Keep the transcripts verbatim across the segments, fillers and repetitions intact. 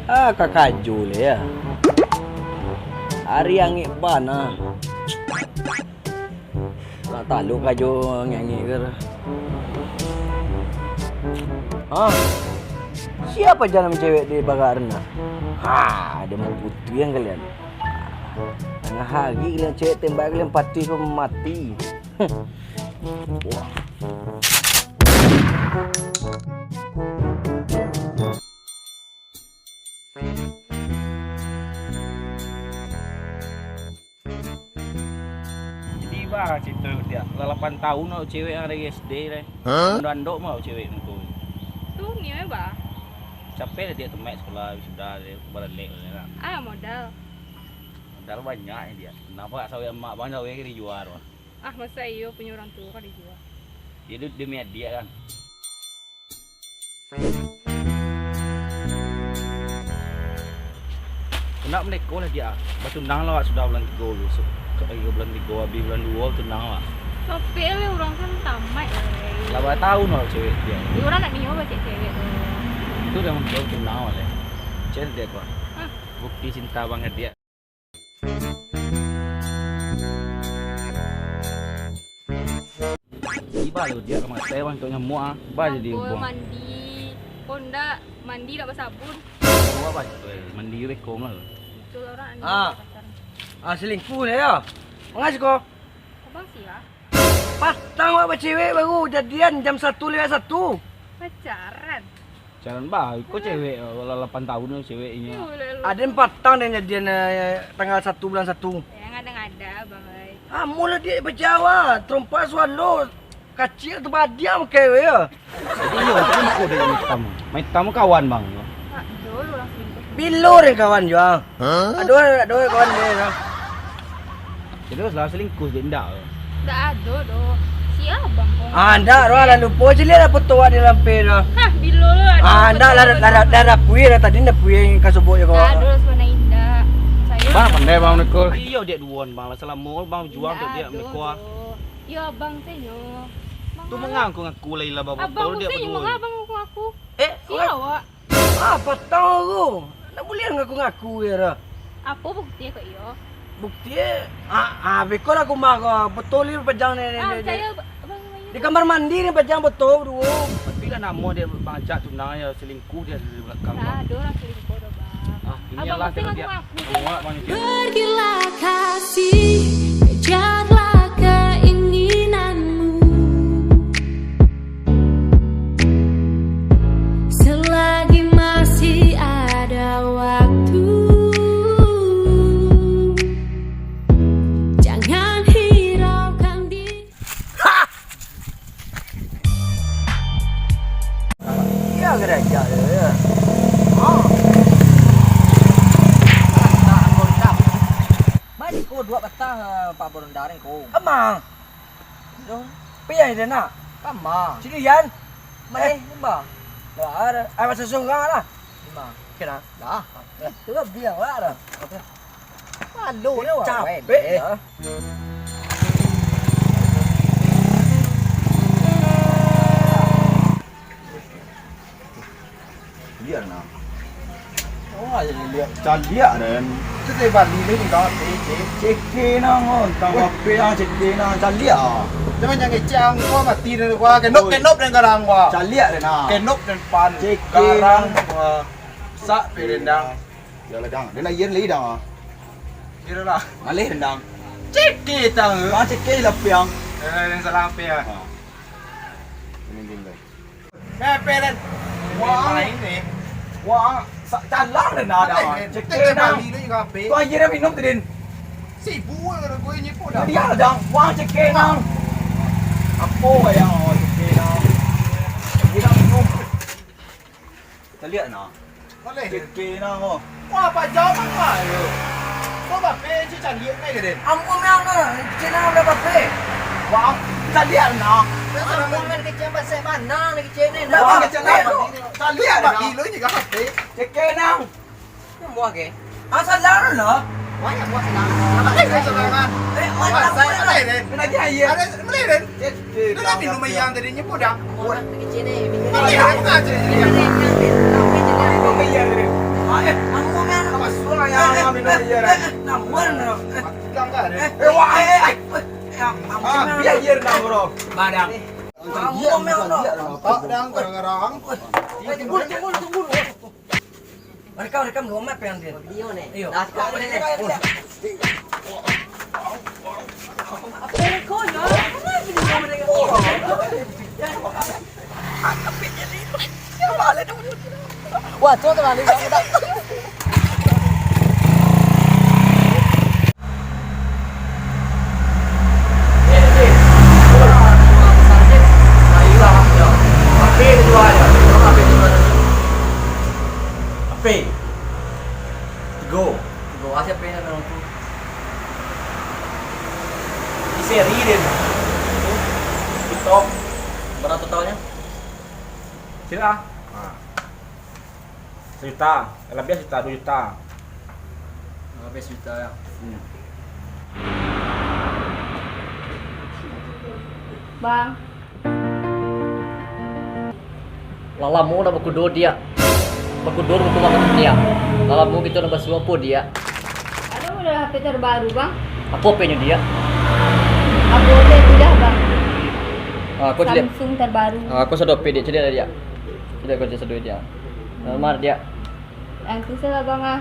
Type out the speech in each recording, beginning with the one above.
Ah, ka kajo lai, ya. Ari angek bana. Lah talok kajo angek-angek ko. Ah. Sia paja nan cewek di bagak rendah? Ha, ado maputuihan kalian. Tangah hari kalian cewek tembak kalian pati ko mati. Wah. Jadi, baa carito, Diak? Lah lapan taun awak cewek nan dari S D lai. Hah? Ando-ando mah awak cewek muko. Tu nio, baa? Capek lah Diak, tamaik sakolah, wisuda, baralek lah. Ah, modal. Modal banyak yo, Diak. Kenapa gak sawit amak bang, sawit ka dijua tu? Ah, masa iyo punyo urang tuo ka dijua? Yo, du-, demi adiak kan. Nak maniko lah Diak. Batunang lah awak sudah bulan tigo tu. Su-, ka-, iyo, bulan tigo, abih bulan duo, tunang lah. Capek lai urang kan tamaik lai. Lah bara taun lah cewek Diak? Yo, urang nak nio bacak cewek tu. Tu dah mungkin tunang lah lai. Cewek Diak ko. Hah? Bukti cinta bang ka Diak. Tibo lo Diak ka matai bang, tok nyamuak ah. Ba jadi. Apo, buang mandi? Kok ndak mandi, ndak basabun? Buang baju tu, eh. Mandi bekong lah. Itu lah urang anu. Ah. Pacaran. Ah, selingkuh lah yo. Mangaji ko. Abang sia? Patang awak bacewek baru, jadian jam satu lewat satu. Pacaran? Pacaran ba, iko cewek, lah lapan taun tu cewek inyo. Yo, lah, lah. Aden patang den jadian, eh, tanggal satu bulan satu. Yo, ngada-ngada, Bang, ai. Amun lah Diak bajawa, terompak sualo, kaciak tu badiam makai weh, yo. Iyo, tu muko Diak maitam. Maitam kawan, Bang. Tak, dulu lah selingkuh. Bilo den kawan juo. Hah? Ado, ado kawan den, yo. Terus lah selingkuh je ndak? Ndak ado doh. Sia abang ko. Ah, ndak, roh lah lupo je lah foto awak di lampeh tu. Hah, bilo lo ado. Ah, ndak lah, lah, lah, lah, lah pui lah tadi, ndak pui ka sobok je ko. Ndak ado, sabananyo indak. Sayo. Bah, pandai bang Nukul. Iyo, Diak duo bang lah, salamo bang juang tu Diak Nukul. Ndak ado doh. Yo, abang tu nyo. Tu mangaku-ngaku lah ilah baboto Diak baduo. Abang tu nyo mangaku-ngaku. Eh, sia awak. Ah, patang ko. Ndak buliah ngaku-ngaku je dah. Apo bukti ko iyo? Bukti, ah, ah, beko lah kumah ko. Foto li pajang ni, ni, ah, ni, ni. Di kamar mandi ni pajang foto duo. Tapi lah namo Diak bacak tunang yo, selingkuh Diak dari balakang. Ndak ado lah selingkuh doh, Bang. Ah, inilah ngaku-ngaku. Pergilah kasih, kejarlah keinginanmu. Selagi masih ada waktu, jangan hiraukan di- Iyo, gereja tu, yo. Oh. Patah anggo rendang. Mari ko duo patah, eh, Pak Borondar ko. Amang. Duh. Pian den nak? Kama. Sini, Yan. Mari, eh. Lima. Lah, ada. Ai, masa surang lah. Lima. Oke, dah. Dah. Eh, tu lah biar lah dah. Oke. Malu ni, wak. Capek dah. Liak nah. Oh, aja liak. Caliak den. Tu saya bali ni kau. Ceke nang, oh, tang bape ah, ceke nang, caliak ah. Jangan, jangan kecek ang, kau mati den, kau kenop, kenop den garang kau. Caliak den nah. Kenop den pan. Ceke garang nang. Kau. Sak pe den dang. Yo lah dang. Den nak iyan lai dang ah. Kiro lah. Ngalih den dang. Ceke tang. Ah, ceke lah piang. Eh, salah pe ah. Ha. Ini gini. Pepe den. Wah. Main ni. Wah, sa-, calang den ada. Cek den. Tu air dah minum tu den. Sibuk kalau gue nyipu dah. Dia dah. Wah, cek den. Apo yang cek den? Dia minum. Caliak nah. Cek den nah. Wah, Pak Jamal lah yo. Kau bape cek caliak ni ke den? Ampun yang ke, cek den lah bape. Wah, caliak nah. Ampun yang kecil pasal mana lagi cek ni? Wah, caliak nah. Caliak nah. Kilo ni kau bape. Cek den nah. Buah ke? Ah, salah lah. Banyak buah salah. Apa yang salah kan? Eh, mana buah salah? Kena dia air. Ada, boleh den. Dah lah minum air yang tadi nyepo dah. Orang kecil ni, minum air. Minum air. Minum air. Badang. Nampak dang, garang-garang. Eh, tunggu, tunggu, tunggu. Rekam, rekam dulu, Mat, yang dia. Video ni. Iyo. Dah, sekarang ni. Apa kau ya? Kenapa dia mereka? Wah, tu teman ni. Ape? Tigo. Tigo. Ah, siapa yang dalam tu? Di seri dia tu. TikTok. Berapa totalnya? Sila. Ah. Sejuta, lebih sejuta, dua juta. Lebih sejuta ya. Hmm. Bang. Lah lamo nak bakudo, Diak. Bakudo ruko makan dunia. Lah lamo kito nak basuo apo, Diak? Ado model H P terbaru, Bang. Apo H P-nyo, Diak? Apo H P sudah, Bang? Ah, aku caliak. Samsung terbaru. Ah, aku sado H P, Diak. Caliak lah, Diak. Caliak aku sado, Diak. Nomor, Diak. Yang tu salah, Bang, ah.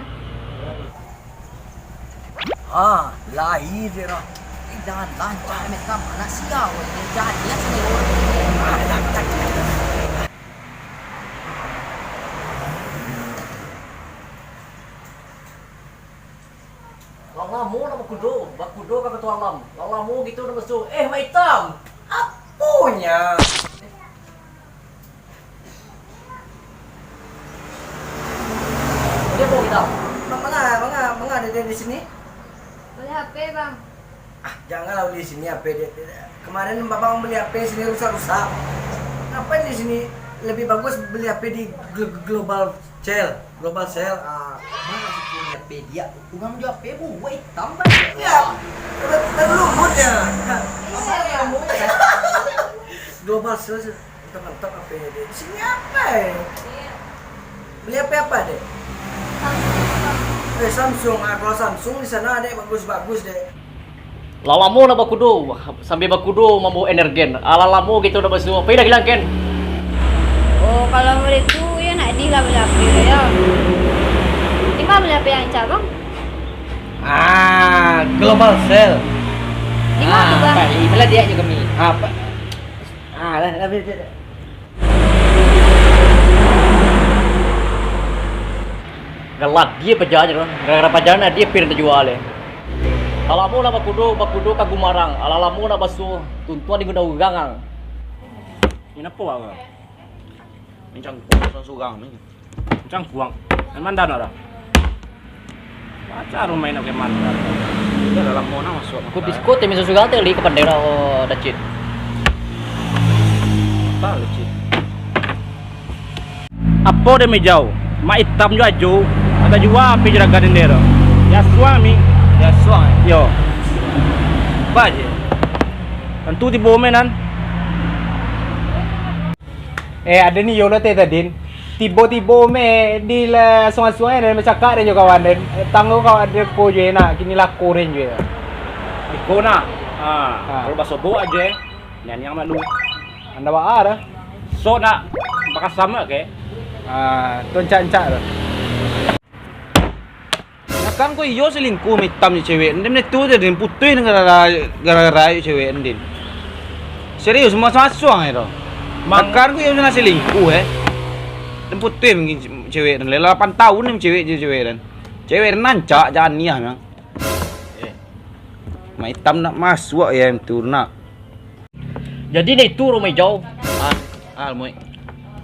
Ah, lahir je lah. Eh, jangan lancar, Met, kam. Anak sial, jadi aja sini. Lah lamo nak bakudo, bakudo ka Koto Alam. Lah lamo gitu nak basuo. Eh, Mak Itam! Aponyo? Dia mau kita. Bang, manga, manga, manga ada di sini? Beli H P, Bang. Ah, janganlah beli sini H P, Dek. Kemarin Babang beli H P sini rusak-rusak. Ngapain di sini? Lebih bagus beli H P di Glo-, Global Cell, Global Cell. Ah. Mana sih punya H P dia? Urang jual H P buat hitam banyak. Ya, udah terlalu moodnya. Global Cell. Mantap-mantap H P-nya dia. Di sini apa, eh? Beli H P apa, Dek? Eh, Samsung. Ah, kalau Samsung di sana, Dek, bagus-bagus, Dek. Lah lamo nak bakudo, sambil bakudo mambaok energen. Alah lamo gitu nak basuo. Pai dah gilang, Ken? Oh, kalau model tu, yo nak di lah beli H P yo. Di ma beli H P yang ancak, Bang? Ah, Global Cell. Di ma tu, Bang? Ah, pai lah, Dek, jo kami. Apa? Ah, dah, dah, dah, dah. Galak dia paja je tu. Gara-gara paja nak dia pir terjual eh. Alah lamo nak bakudo, bakudo ka gumarang. Alah lamo nak basuo, tuntuang di gudang urang ang. Ini apa, Bang? Ini cangkuang surang-surang ni. Cangkuang. Memang dah nak dah. Pacar rumah nak keman. Dia dalam mona masuk. Ko biskut teh miso surang teh li ka pandai dah, oh, Dacit. Apa, Dacit? Apo dek Mijau? Mak Itam jo Ajo, ado juo api juragan dendera. Ya suami. Ya suami. Yo. Ba je. Tantu tibo menan. Eh, ado ni yo lah teh tadin. Tibo-tibo meh di lah asuang-asuang eh, dan bacakak deh jo kawan den. Eh, tanggo kawan den ko je nak, kini lako den je. Iko nak. Ha, ha. Kalau basobok aje, nyanyi malu. Anda baa dah? Sok nak bakasam ke? Ha, tu encak-encak tu. Kan ko iyo selingkuh, Mak Itam jo cewek. Ndin itu je, Din, putuih gara-gara, gara-gara cewek, Din. Serius, masuang-masuang itu. Mang- Kan ko iyo nak selingkuh, eh. Ndin putuih mungkin cewek, Din. Lapan tahun ni cewek je cewek, Din. Cewek, Din, rancak, janiah memang. Eh. Mak Itam nak masuak ya, itu nak. Jadi, nah itu Romeo Ijau. Ah, ah, Mui.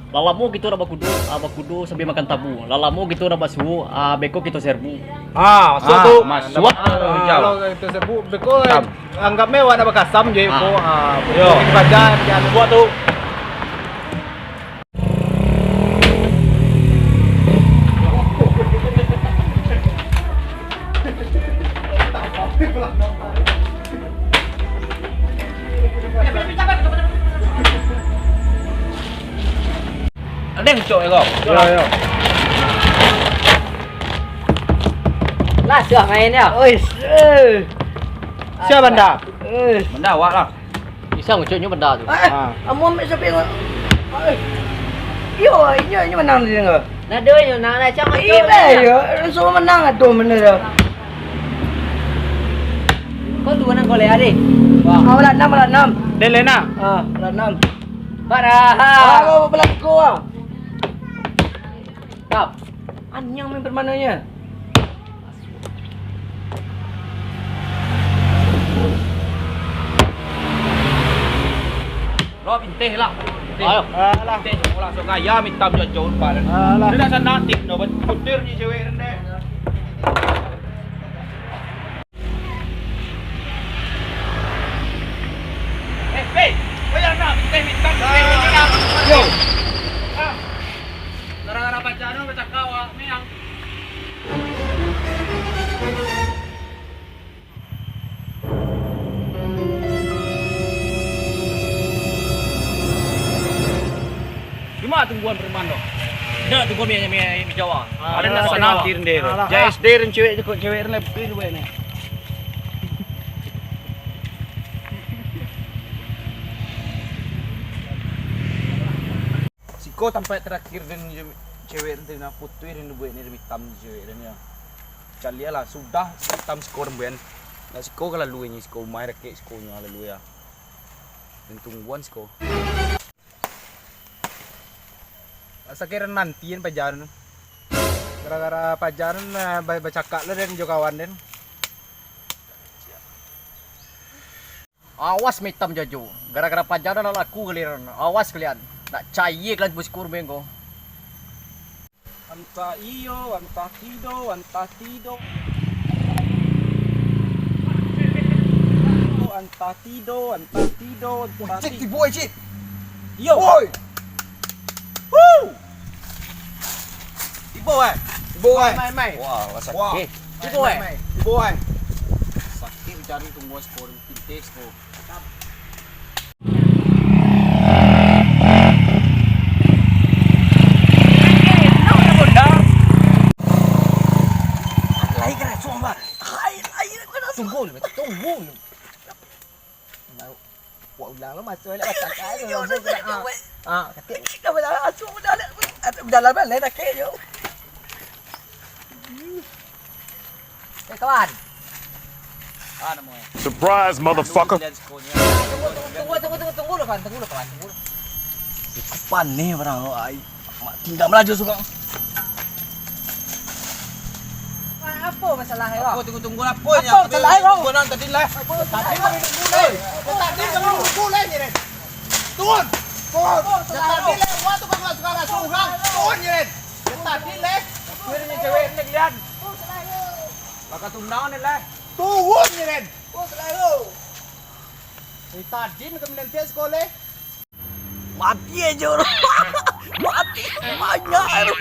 Lah lamo kito nak bakudo, ah, bakudo sambia makan tabu. Lah lamo kito nak basuo, ah, beko kito serbu. Ah, masuak tu. Masuak. Ah, kalau kito serbu, beko, anggap meh awak nak bakasam je, ko. Ah, yo. Kito baca, buat tu. Ada yang cok ya, kau? Yo, yo. Lah, sudah main ya. Ois. Eh. Siapa anda? Eh. Benda awak lah. Bisa ngucuknyo benda tu. Eh, ah. Amuah ambiak sapi ko. Eh. Iyo, inyo, inyo manang tadi ko. Nado inyo nang lah, cak macam iyo, iyo. Langsung manang tu benda tu. Kau tu manang kau leh, Ade? Wah. Kau lah enam, lah enam. Dia leh enam. Ah, lah enam. Parah. Ah, kau belah ko, ah. Kap. Anyang main permanonyo. Lo pinteh lah. Pinteh. Ayo. Alah. Pinteh, langsung gaya minta jauh-jauh, Pak. Alah. Dia dah sana, tik, no, putir ni cewek rendah. Eh, Pe, kau yang nak pinteh minta, Pe, kau nak. Yo. Ah. Gara-gara pacar tu bacakak awak, Miang. Cuma tungguan preman tu. Dah tungguan mi, mi, mi Jawa. Ah, ada nak sana tir dia. Alah. J S D dan cewek tu, cewek tu lah, betul buat ni. Siko tampek terakhir den jo cewek den, nah, putuih den buek ni, den mitam cewek den, yo. Caliak lah, sudah mitam siko den buek. Nak siko ka lalu inyo, siko umah rakek siko nyo lalu, yo. Den tungguan siko. Sakik den nantian pajar tu. Gara-gara pajar tu, nah, ba-, bacakak lah den jo kawan den. Awas mitam jajo, gara-gara pajar nak laku kalian. Awas kalian, nak cayie kalian bos kurma ko. Antah iyo, antah tido, antah tido. Antah tido, antah tido, antah tido. Wah, cik, tibo, eh, cik. Yo. Woi. Woo. Tibo, eh. Tibo, eh. Mai, mai. Wah, lah sakik. Wah. Tibo, eh. Mai, mai. Tibo, eh. Sakik cari tunggu sepuluh pintis tu. Tunggu lu, tunggu lu. Wah, ulang lo, masuk balik, masuk balik. Ah, katik. Dah balik, masuk balik. Dah balik, dah balik, dah kek, yo. Eh, kawan. Ah, namo. Surprise, motherfucker. Tunggu, tunggu, tunggu, tunggu, tunggu lo, kawan, tunggu lo, kawan, tunggu lo. Iko paneh barang lo, ai. Mak tingga malaju surang. Apo masalah e, Bang? Apo tunggu-tunggu apo? Apo masalah e, Bang? Tunggu nan tadi lah. Apo masalah e, Bang? Tadi kami nunggu lah, Nyiren. Turun. Turun. Apo masalah e, Bang? Tadi lah, wah, tu kan surang. Turun, Nyiren. Tadi lah. Nyiren, cewek ni kalian. Apo masalah e, Bang? Bakal tunangan ni lah. Turun, Nyiren. Apo masalah e, Bang? Dari tadi kami nanti sekolah. Mati aja orang. Mati banyak.